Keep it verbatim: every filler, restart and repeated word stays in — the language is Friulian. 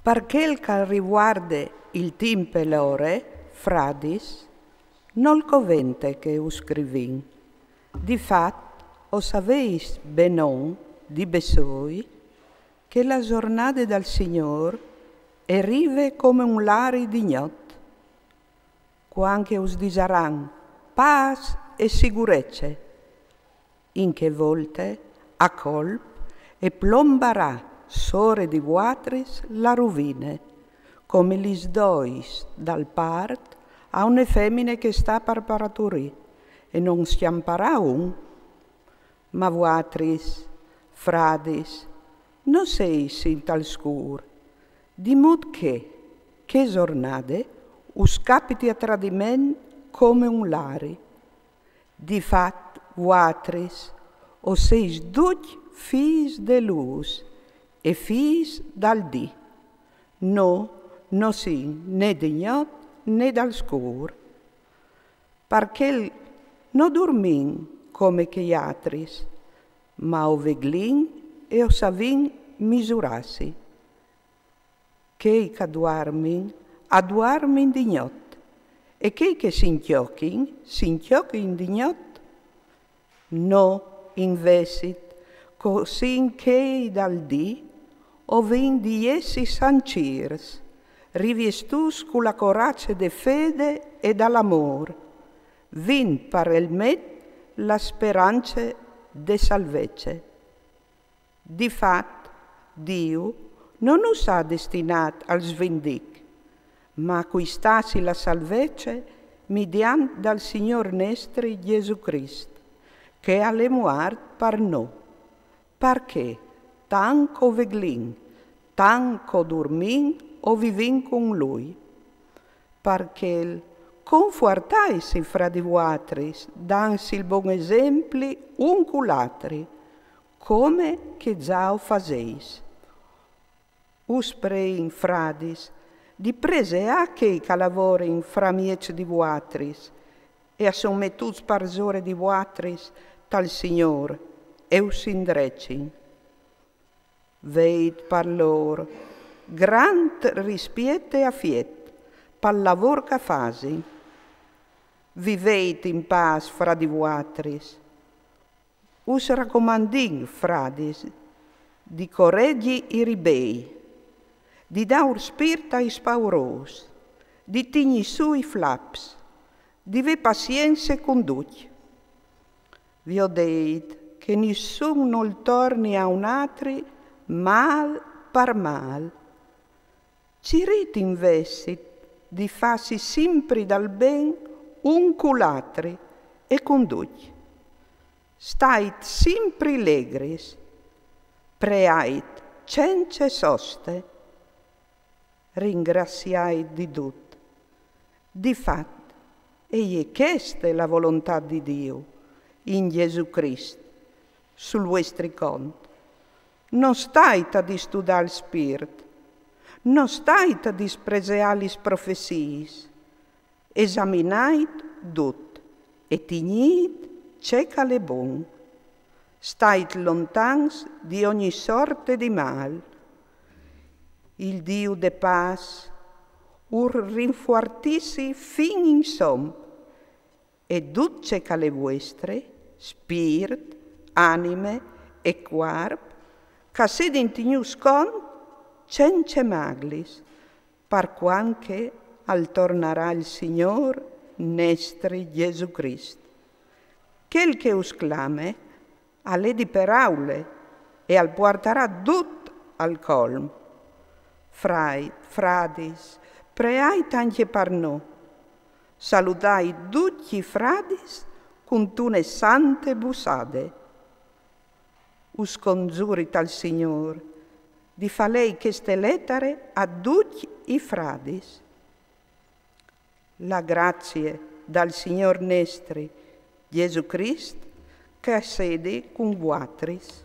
Par chel ch'al rivuarde il timp e l'ore, fradis, nol covente che us scrivìn. Di fat, o saveis benon, di bessôi, che la zornade dal Signôr e rive come un lari di gnot, cuant che us disaran: "Pâs e sigurece", in chê volte, a colp, e plombarà sore di vuatris la ruvine, come lis dois dal part a une femine che sta par parturî, e no scjamparà un. Ma vuatris, fradis, no seis intal scûr, di mût che chê zornade us capiti a tradiment come un lari. Di fat, vuatris o seis ducj fîs de lûs e fîs dal dì. Nô no sin né di gnot né dal scûr. Par chel no durmìn come chei atris, ma o veglìn e o savìn misurâsi. Chei ch'a duarmin, a duarmin di gnot, e chei che si incjochin, si incjochin di gnot. Nô, invezit, ch'o sin chei dal dì, o vin di jessi sancîrs, riviestûts cu la corace de fede e dal amôr, vin par elmet la sperance de salvece. Di fat, Diu no nus à destinâts al svindic, ma a cuistâsi la salvece midiant dal Signôr nestri Jesù Crist, che al è muart par nô, par che tant ch'o veglìn, tant ch'o durmìn, o vivìn cun lui. Par chel, confuartaitsi fra di vuatris, dantsi il bon esempli un cul atri, come che za o faseis. Us preìn, fradis, di preseâ chei ch'a lavorin framieç di vuatris e a son metûts parsore di vuatris tal Signôr e us indrecin. Veit par lôr grant rispiet e afiet pal lavôr ch'a fasin. Viveit in pâs fra di vuatris. Us racomandìn, fradis, di coregji i ribei, di dâur spirt ai spaurôs, di tignî sù i flaps, di vê pazience cun ducj. Viodeit che nissun nol torni a un atri mâl par mâl. Cirît invezit di fâsi simpri dal ben un cul atri e cun ducj. Stait simpri legris, preait cence soste, ringraziait di dut. Di fat, e je cheste la volontât di Diu, in Jesù Crist, sul vuestri cont. No stait a distudâ il spirt, no stait a dispreseâ lis profeziis. Esaminait dut e tignît ce ch'al è bon. Stait lontans di ogni sorte di mâl. Il Diu de pâs us rinfuartissi fin insom, e dut ce ch'al è vuestre, spirt, anime e cuarp, ch'a sedin tignûts cont cence maglis, par cuant che al tornarà il Signôr nestri Jesù Crist. Chel che us clame al è di peraule e al puartarà dut al colm. Frait, fradis, preait ancje par nô. Saludait ducj i fradis cuntune sante bussade. Us conzuri tal Signôr di fâ lei cheste letare a ducj i fradis. La grazie dal Signôr nestri, Jesù Crist, ch'a sedi cun vuatris.